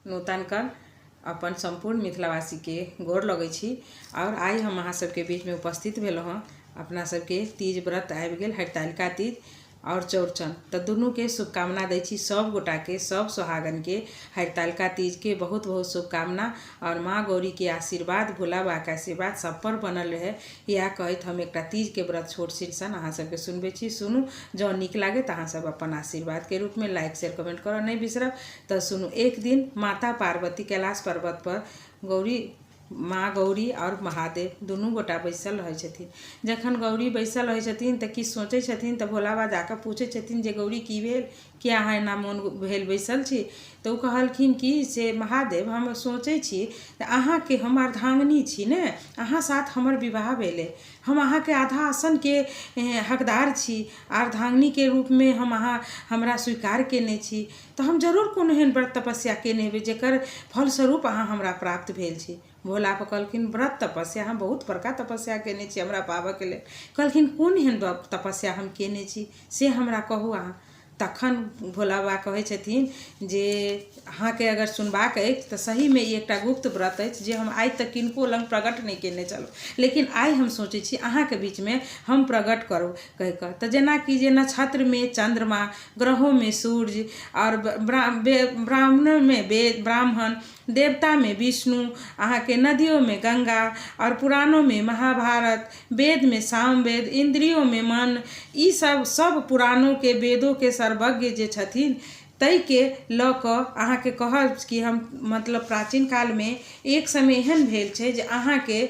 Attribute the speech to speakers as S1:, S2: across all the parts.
S1: नूतन कर अपन सम्पूर्ण मिथिलावासीके गोर लगै छी। आओर आइ हम अहाँ सबके बीचमे उपस्थित भेलहुँ हँ। अपना सबके तीज व्रत आबि गेल, हरितालिका तीज आओर चौरचन, तऽ दुनूके शुभकामना दै छी सब गोटाके, सब सोहागनके हरितालिका तीजके बहुत बहुत शुभकामना। आओर माँ गौरीके आशीर्वाद, भोला बाबाके आशीर्वाद सब पर बनल रहै, इएह कहैत हम एकटा तीजके व्रत छोट छिन सन अहाँ सबके सुनबै छी। सुनू, जँ नीक लागै तऽ अहाँ सब अपन आशीर्वादके रूपमे लाइक शेयर कमेंट करऽ नहि बिसरब। तऽ सुनू, एक दिन माता पार्वती कैलाश पर्वत पर गौरी माँ गौरी आओर महादेव दुनू गोटा बैसल रहै छथिन। जखन गौरी बैसल रहै छथिन तऽ किछु सोचै छथिन, तऽ भोला बाबा जाकऽ पूछै छथिन जे गौरी की भेल, किया अहाँ एना मोन भेल बैसल छी? तऽ ओ कहलखिन कि से महादेव, हम सोचै छी तऽ अहाँके हम अर्धांगिनी छी ने, अहाँ साथ हमर विवाह भेलै, हम अहाँके आधा आसनके हकदार छी, अर्धांगिनीके रूपमे हम अहाँ हमरा स्वीकार कयने छी, तऽ हम जरूर कोनो एहन व्रत तपस्या कयने हेबै जकर फलस्वरूप अहाँ हमरा प्राप्त भेल छी। भोला बाबा कहलखिन व्रत तपस्या? हम बहुत बड़का तपस्या कयने छी हमरा पाबऽके लेल। कहलखिन कोन एहन व्रत तपस्या हम कयने छी से हमरा कहू अहाँ। तखन भोला बाबा कहै छथिन जे अहाँके अगर सुनबाक अछि तऽ सहीमे ई एकटा गुप्त व्रत अछि जे हम आइ तक किनको लग प्रकट नहि कयने छलहुँ, लेकिन आइ हम सोचै छी अहाँके बीचमे हम प्रकट करू कहि कऽ। तऽ जेनाकि जे नक्षत्रमे चन्द्रमा, ग्रहोमे सूर्य, आओर ब्राह्मणमे वेद ब्राह्मण, देवतामे विष्णु, अहाँके नदियोमे गङ्गा, आओर पुराणोमे महाभारत, वेदमे सामवेद, इन्द्रियोमे मन, ई सब सब पुराणोके वेदोके सर्वज्ञ जे छथिन ताहिके लऽ कऽ अहाँके कहब कि हम मतलब प्राचीन कालमे एक समय एहन भेल छै जे अहाँके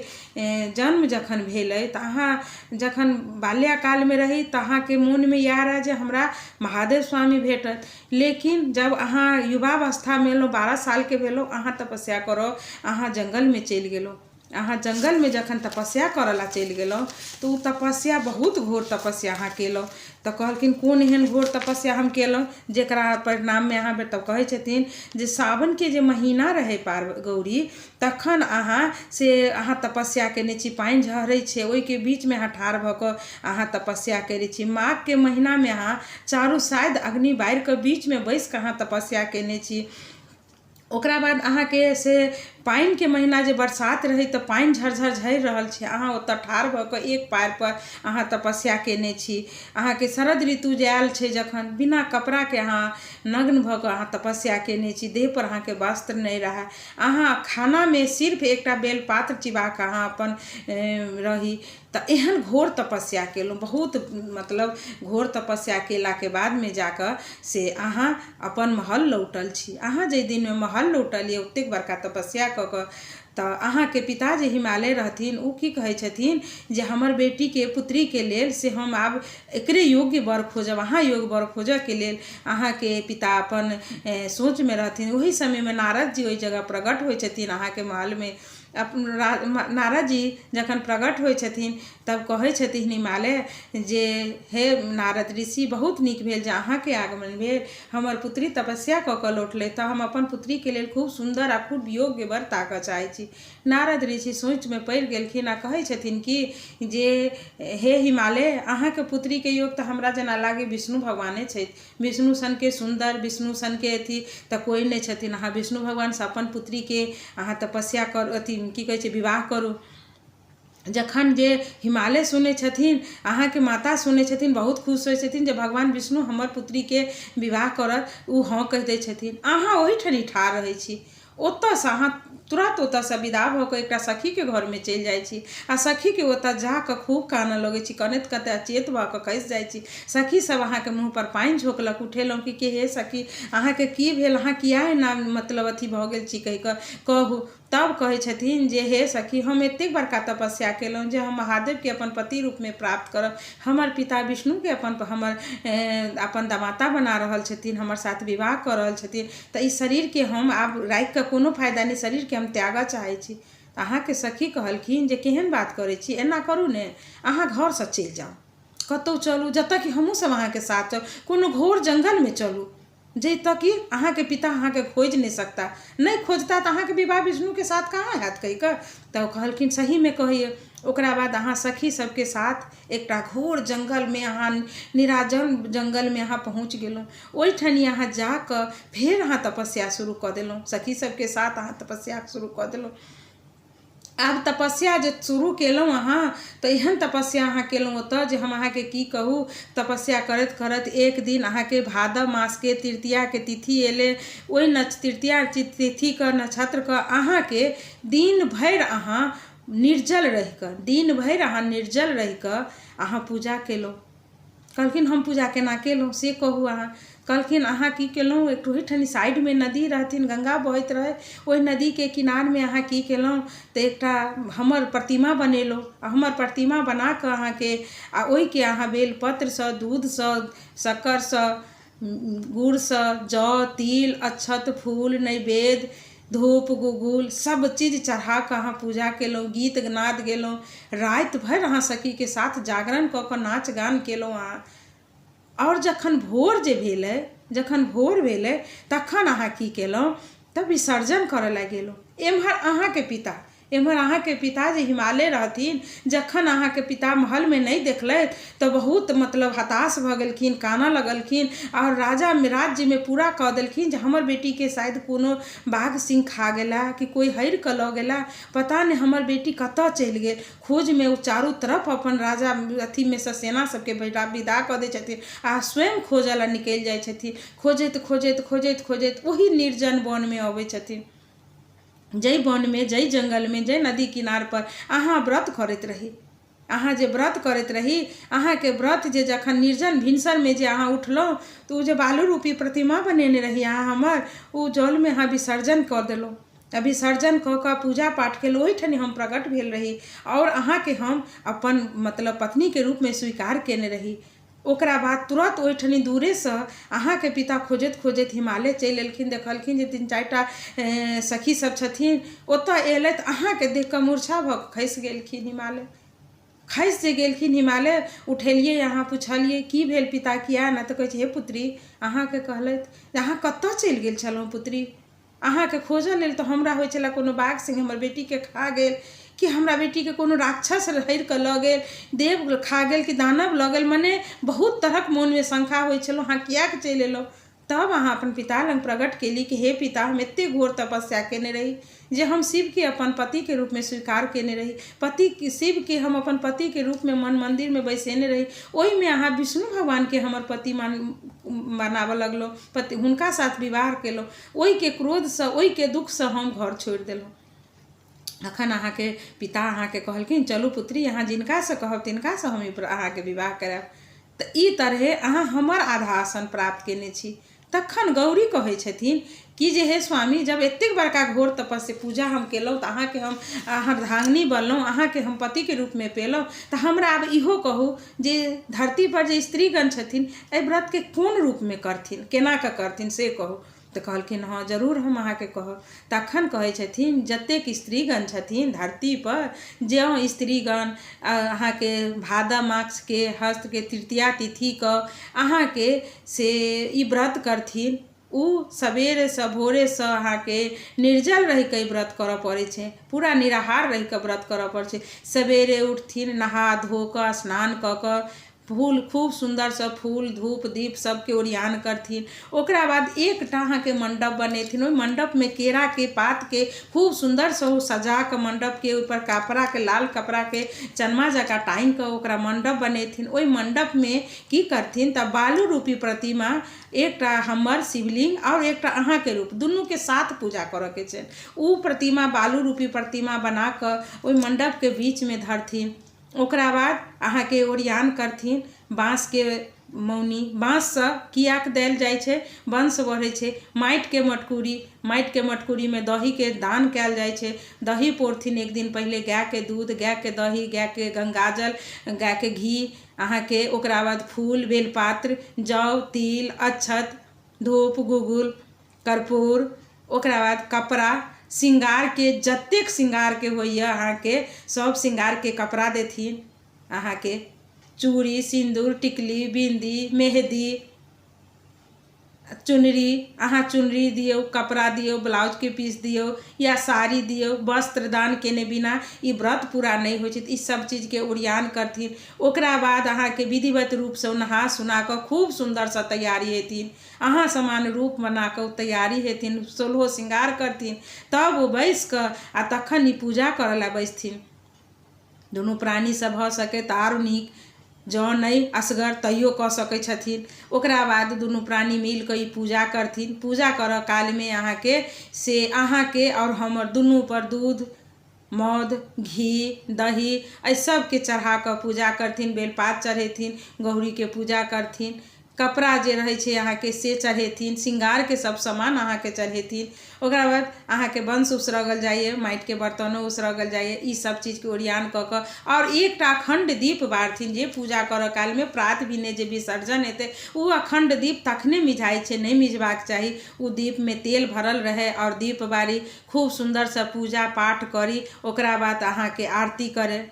S1: जन्म जखन भेलै तऽ अहाँ जखन बाल्याकालमे रही तऽ अहाँके मोनमे इएह रहए जे हमरा महादेव स्वामी भेटत। लेकिन जब अहाँ युवावस्थामे एलहुँ, 12 सालके भेलहुँ, अहाँ तपस्या करऽ अहाँ जङ्गलमे चलि गेलहुँ। अहाँ जङ्गलमे जखन तपस्या करऽ लए चलि गेलहुँ तऽ ओ तपस्या बहुत घोर तपस्या अहाँ केलहुँ। तऽ कहलखिन कोन एहन घोर तपस्या हम केलहुँ जकरा परिणाममे अहाँ? तब कहै छथिन जे सावनके जे महीना रहै पार गौरी, तखन अहाँ से अहाँ तपस्या कयने छी। पानि झहरै छै, ओहिके बीचमे अहाँ ठाढ़ भऽ कऽ अहाँ तपस्या करै छी। माघके महीनामे अहाँ चारू साइड अग्नि बारि कऽ बीचमे बैसि कऽ अहाँ तपस्या कयने छी। ओकरा बाद अहाँके से पानिके महीना जे बरसात रहै तऽ पानि झरझर झड़ि रहल छै, अहाँ ओतऽ ठाढ़ भऽ कऽ एक पाएरपर अहाँ तपस्या कयने छी। अहाँके शरद ऋतु जे आयल छै, जखन बिना कपड़ाके अहाँ नग्न भऽ कऽ अहाँ तपस्या कयने छी, देहपर अहाँके वस्त्र नहि रहए, अहाँ खानामे सिर्फ एकटा बेलपात्र चिबा कऽ अहाँ अपन रही, तऽ एहन घोर तपस्या केलहुँ। बहुत मतलब घोर तपस्या केलाके बादमे जाकऽ से अहाँ अपन महल लौटल छी। अहाँ जाहि दिनमे महल लौटलियै ओतेक बड़का तपस्या कऽ कऽ, तऽ अहाँके पिता जे हिमालय रहथिन, ओ की कहै छथिन जे हमर बेटीके पुत्रीके लेल से हम आब एकरे योग्य वर खोजब। अहाँ योग्य वर खोजऽके लेल अहाँके पिता अपन सोचमे रहथिन। ओहि समयमे नारद जी ओहि जगह प्रकट होइ छथिन अहाँके महलमे। नारद जी जखन प्रकट होइ छथिन तब कहै छथिन हिमालय जे हे नारद ऋषि, बहुत नीक भेल जे अहाँके आगमन भेल। हमर पुत्री तपस्या कऽ कऽ लौटलै, तऽ हम अपन पुत्रीके लेल खूब सुन्दर आ खूब योग्य वर ताकऽ चाहै छी। नारद ऋषि सोचमे पड़ि गेलखिन आ कहै छथिन कि जे हे हिमालय, अहाँके पुत्रीके योग तऽ हमरा जेना लागै विष्णु भगवाने छथि। विष्णु सनके सुन्दर, विष्णु सनके अथी तऽ कोइ नहि छथिन। अहाँ विष्णु भगवानसँ अपन पुत्रीके अहाँ तपस्या करू, अथी की कहै छै, विवाह करू। जखन जे हिमालय सुनै छथिन, अहाँके माता सुनै छथिन, बहुत खुश होइ छथिन जे भगवान विष्णु हमर पुत्रीके विवाह करत। ओ हँ कहि दै छथिन। अहाँ ओहिठाम ठाढ़ रहै छी। ओतऽसँ अहाँ तुरन्त ओतऽसँ विदा भऽ कऽ एकटा सखीके घरमे चलि जाइ छी आ सखीके ओतऽ जाकऽ खूब कानऽ लगै छी। कनैत कनैत अचेत भऽ कऽ खसि जाइ छी। सखी सब अहाँके मुँहपर पानि झोँकलक। उठेलहुँ कि हे सखी, अहाँके की भेल? अहाँ किया एना मतलब अथी भऽ गेल छी कहि कऽ कहू। तब कहै छथिन जे हे सखी, हम एतेक बड़का तपस्या केलहुँ जे हम महादेवके अपन पति रूपमे प्राप्त करब। हमर पिता विष्णुके अपन हमर अपन दमाता बना रहल छथिन, हमर साथ विवाह कऽ रहल छथिन, तऽ ई शरीरके हम आब राखिकऽ कोनो फायदा नहि, शरीरके हम त्यागऽ चाहै छी। तऽ अहाँके सखी कहलखिन जे केहन बात करै छी? एना करू ने, अहाँ घरसँ चलि जाउ, कतहु चलू जतऽ कि हमहूँ सब अहाँके साथ चलू, कोनो घोर जङ्गलमे चलू। जाहिसँ कि अहाँके पिता अहाँके खोजि नहि सकता। नहि खोजता तऽ अहाँके विवाह विष्णुके साथ कहाँ हैत कहि कऽ। तऽ कहलखिन सहीमे कहैए। ओकरा बाद अहाँ सखी सबके साथ एकटा घोर जङ्गलमे, अहाँ निराजन जङ्गलमे अहाँ पहुँच गेलहुँ। ओहिठाम अहाँ जाकऽ फेर अहाँ तपस्या शुरू कऽ देलहुँ। सखी सबके साथ अहाँ तपस्या शुरू कऽ देलहुँ। आब तपस्या जे शुरू केलहुँ अहाँ, तऽ एहन तपस्या अहाँ केलहुँ ओतऽ जे हम अहाँके की कहू। तपस्या करैत करैत एक दिन अहाँके भादव मासके तृतीयाके तिथि एलै। ओहि तृतीया तिथिके नक्षत्रके अहाँके दिन भरि अहाँ निर्जल रहिकऽ, दिन भरि अहाँ निर्जल रहिकऽ अहाँ पूजा केलहुँ। कहलखिन हम पूजा केना केलहुँ से कहू अहाँ। कहलखिन अहाँ की केलहुँ, एक ओहिठाम साइडमे नदी रहथिन, गङ्गा बहैत रहै, ओहि नदीके किनारमे अहाँ की केलहुँ तऽ एकटा हमर प्रतिमा बनेलहुँ। आ हमर प्रतिमा बना कऽ अहाँके आ ओहिके अहाँ बेलपत्रसँ, दूधसँ, शक्करसँ, गुड़सँ, जौ, तिल, अक्षत, फूल, नैवेद्य, धूप, गुगुल सब चीज चढ़ा कऽ अहाँ पूजा केलहुँ, गीत नाद गेलहुँ। राति भरि अहाँ सखीके साथ जागरण कऽ कऽ नाच गान केलहुँ अहाँ। आओर जखन भोर जे भेलै, जखन भोर भेलै तखन अहाँ की केलहुँ तऽ विसर्जन करऽ लए गेलहुँ। एम्हर अहाँके पिता, एम्हर अहाँके पिता जे हिमालय रहथिन, जखन अहाँके पिता महलमे नहि देखलथि तऽ बहुत मतलब हताश भऽ गेलखिन, कानऽ लगलखिन आओर राजा राज्यमे पूरा कऽ देलखिन जे हमर बेटीके शायद कोनो बाघ सिंह खा गेला कि कोइ हरि कऽ लऽ गेला, पता नहि हमर बेटी कतऽ चलि गेल। खोजमे ओ चारू तरफ अपन राजा अथीमे सँ सेना सबके विदा कऽ दै छथिन आ स्वयं खोजऽ लए निकलि जाइ छथिन। खोजैत खोजैत खोजैत खोजैत ओही निर्जन वनमे अबै छथिन, जाहि वनमे, जाहि जङ्गलमे, जाहि नदी किनारपर अहाँ व्रत करैत रही। अहाँ जे व्रत करैत रही, अहाँके व्रत जे जखन निर्जन भिनसरमे जे अहाँ उठलहुँ तऽ ओ जे बालू रूपी प्रतिमा बनेने रही अहाँ हमर, ओ जलमे अहाँ विसर्जन कऽ देलहुँ। आ विसर्जन कऽ कऽ पूजा पाठ केलहुँ, ओहिठाम हम प्रकट भेल रही आओर अहाँके हम अपन मतलब पत्नीके रूपमे स्वीकार कयने रही। ओकरा बाद तुरन्त ओहिठनी दूरेसँ अहाँके पिता खोजैत खोजैत हिमालय चलि एलखिन। देखलखिन जे 3 4टा सखी सब छथिन। ओतऽ एलथि, अहाँके देख कऽ मूर्छा भऽ कऽ खसि गेलखिन हिमालय। खसि जे गेलखिन हिमालय, उठेलियै अहाँ, पुछलियै की भेल पिता, किया एना? तऽ कहै छै हे पुत्री, अहाँके कहलथि जे अहाँ कतऽ चलि गेल छलहुँ पुत्री? अहाँके खोजऽ लेल तऽ हमरा होइ छलै कोनो बाघ सिंह हमर बेटीके खा गेल कि हमरा बेटीके कोनो राक्षस हरि कऽ लऽ गेल, देव खा गेल कि दानव लऽ गेल, मने बहुत तरहक मोनमे शङ्का होइ छलहुँ, अहाँ किएक चलि एलहुँ? तब अहाँ अपन पिता लग प्रकट केली कि हे पिता, हम एतेक घोर तपस्या केने रही जे हम शिवके अपन पतिके रूपमे स्वीकार केने रही। पति शिवके हम अपन पतिके रूपमे मन मन्दिरमे बैसेने रही, ओहिमे अहाँ विष्णु भगवानके हमर पति मान बनाबऽ लगलहुँ, पति हुनका साथ विवाह केलहुँ। ओहिके क्रोधसँ, ओहिके दुःखसँ हम घर छोड़ि देलहुँ। अखन अहाँके पिता अहाँके कहलखिन चलू पुत्री, अहाँ जिनकासँ कहब तिनकासँ हम अहाँके विवाह करायब। तऽ ई तरहे अहाँ हमर आधा आसन प्राप्त कयने छी। तखन गौरी कहै छथिन कि जे हे स्वामी, जब एतेक बड़का घोर तपस्या पूजा हम केलहुँ तऽ अहाँके हम अर्धांगिनी बनलहुँ, अहाँके हम पतिके रूपमे पेलहुँ, तऽ हमरा आब इहो कहू जे धरतीपर जे स्त्रीगण छथिन एहि व्रतके कोन रूपमे करथिन, केना कऽ करथिन से कहू। तऽ कहलखिन हँ जरूर हम अहाँके कहब। तखन कहै छथिन जतेक स्त्रीगण छथिन धरतीपर, जँ स्त्रीगण अहाँके भादव मासके हस्तके तृतीया तिथिके अहाँके से ई व्रत करथिन, ओ सबेरेसँ भोरेसँ अहाँके निर्जल रहिकऽ ई व्रत करऽ पड़ै छै, पूरा निराहार रहिकऽ व्रत करऽ पड़ै छै। सबेरे उठथिन, नहा धो कऽ स्नान कऽ कऽ फूल खूब सुन्दरसँ फूल धूप दीप सबके ओरियान करथिन। ओकरा बाद एकटा अहाँके मण्डप बनेथिन। ओहि मण्डपमे केराके पातके खूब सुन्दरसँ ओ सजा कऽ मण्डपके ओहिपर कपड़ाके, लाल कपड़ाके चनमा जकाँ टाँगि कऽ ओकरा मण्डप बनेथिन। ओहि मण्डपमे की करथिन तऽ बालू रूपी प्रतिमा एकटा हमर शिवलिंग आओर एकटा अहाँके रूप, दुनूके साथ पूजा करऽके छै। ओ प्रतिमा बालू रूपी प्रतिमा बना कऽ ओहि मण्डपके बीचमे धरथिन। ओकरा बाद अहाँके ओरियान करथिन बाँसके मौनी, बाँससँ किएक देल जाइ छै, वंश बढ़ै छै। माटिके मटकूरी, माटिके मटकूरीमे दहीके दान कयल जाइ छै। दही पौरथिन एक दिन पहिले, गायके दूध, गायके दही, गायके गङ्गाजल, गायके घी अहाँके। ओकरा बाद फूल, बेलपात्र, जौ, तिल, अक्षत, धूप, गुगुल, कर्पूर, ओकरा बाद कपड़ा श्रृंगारके, जतेक श्रृंगारके होइए अहाँके सब श्रृंगारके कपड़ा देथिन। अहाँके चूड़ी, सिन्दूर, टिकली, बिन्दी, मेहदी, चुनरी, अहाँ चुनरी दियौ, कपड़ा दियौ, ब्लाउजके पीस दियौ या साड़ी दियौ। वस्त्र दान केने बिना ई व्रत पूरा नहि होइ छै। तऽ ई सब चीजके ओरियान करथिन। ओकरा बाद अहाँके विधिवत रूपसँ नहा सुना कऽ खूब सुन्दरसँ तैयारी हेथिन, अहाँ समान रूप बना कऽ ओ तैयारी हेथिन, सोलहो श्रृंगार करथिन, तब ओ बैस कऽ आ तखन ई पूजा करऽ लए बैसथिन। दुनू प्राणीसँ भऽ सकै तऽ आरो नीक, जँ नहि असगर तैयो कऽ सकै छथिन। ओकरा बाद दुनू प्राणी मिल कऽ ई पूजा करथिन। पूजा करऽ कालमे अहाँके से अहाँके आओर हमर दुनूपर दूध, मौध, घी, दही एहि सबके चढ़ा कऽ पूजा करथिन। बेलपात चढ़ेथिन, गौरीके पूजा करथिन, कपड़ा जे रहै छै अहाँके से चढ़ेथिन, श्रृंगारके सब सामान अहाँके चढ़ेथिन। ओकरा बाद अहाँके वंश उसरगल जाइए, माटिके बर्तनो उसरगल जाइए। ई सब चीजके ओरियान कऽ कऽ आओर एकटा अखण्ड दीप बारथिन, जे पूजा करऽ कालमे प्रात भिने जे विसर्जन हेतै ओ अखण्ड दीप तखने मिझाइ छै, नहि मिझबाक चाही। ओ दीपमे तेल भरल रहै आओर दीप बारी खूब सुन्दरसँ पूजा पाठ करी। ओकरा बाद अहाँके आरती करै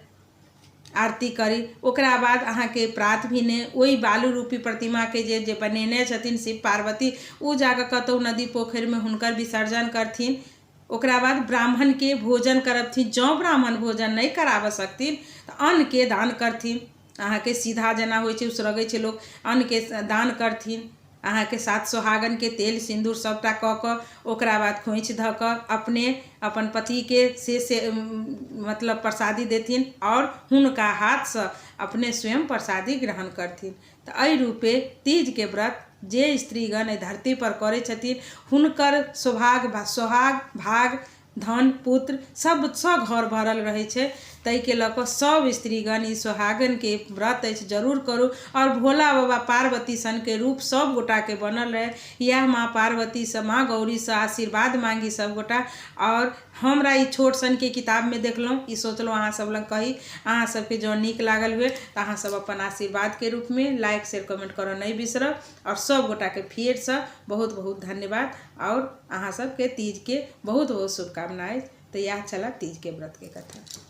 S1: आरती करी। ओकरा बाद अहाँके प्रात भिने ओहि बालू रूपी प्रतिमाके जे जे बनेने छथिन शिव पार्वती, ओ जाकऽ कतहु नदी पोखरिमे हुनकर विसर्जन करथिन। ओकरा बाद ब्राह्मणके भोजन करबथिन। जँ ब्राह्मण भोजन नहि कराबऽ सकथिन तऽ अन्नके दान करथिन। अहाँके सीधा जेना होइ छै उसरगै छै लोक, अन्नके दान करथिन। अहाँके सात सोहागनके तेल सिन्दूर सभटा कऽ कऽ ओकरा बाद खोँइछ धऽ कऽ अपने अपन पतिके से से मतलब प्रसादी देथिन आओर हुनका हाथसँ अपने स्वयं प्रसादी ग्रहण करथिन। तऽ एहि रूपे तीजके व्रत जे स्त्रीगण एहि धरतीपर करै छथिन हुनकर सौभाग्य सोहाग भाग धन पुत्र सबसँ घर भरल रहै छै। ताहिके लऽ कऽ सब स्त्रीगण ई सोहागनके व्रत अछि, जरूर करू। आओर भोला बाबा पार्वती सनके रूप सब गोटाके बनल रहै, इएह माँ पार्वतीसँ माँ गौरीसँ आशीर्वाद माँगी सब गोटा। आओर हमरा ई छोट सनके किताबमे देखलहुँ, ई सोचलहुँ अहाँ सब लग कही। अहाँ सबके जँ नीक लागल हुए तऽ अहाँ सब अपन आशीर्वादके रूपमे लाइक शेयर कमेंट करऽ नहि बिसरब। आओर सब गोटाके फेरसँ बहुत बहुत धन्यवाद आओर अहाँ सबके तीजके बहुत बहुत शुभकामना अछि। तऽ इएह छलए तीजके व्रतके कथा।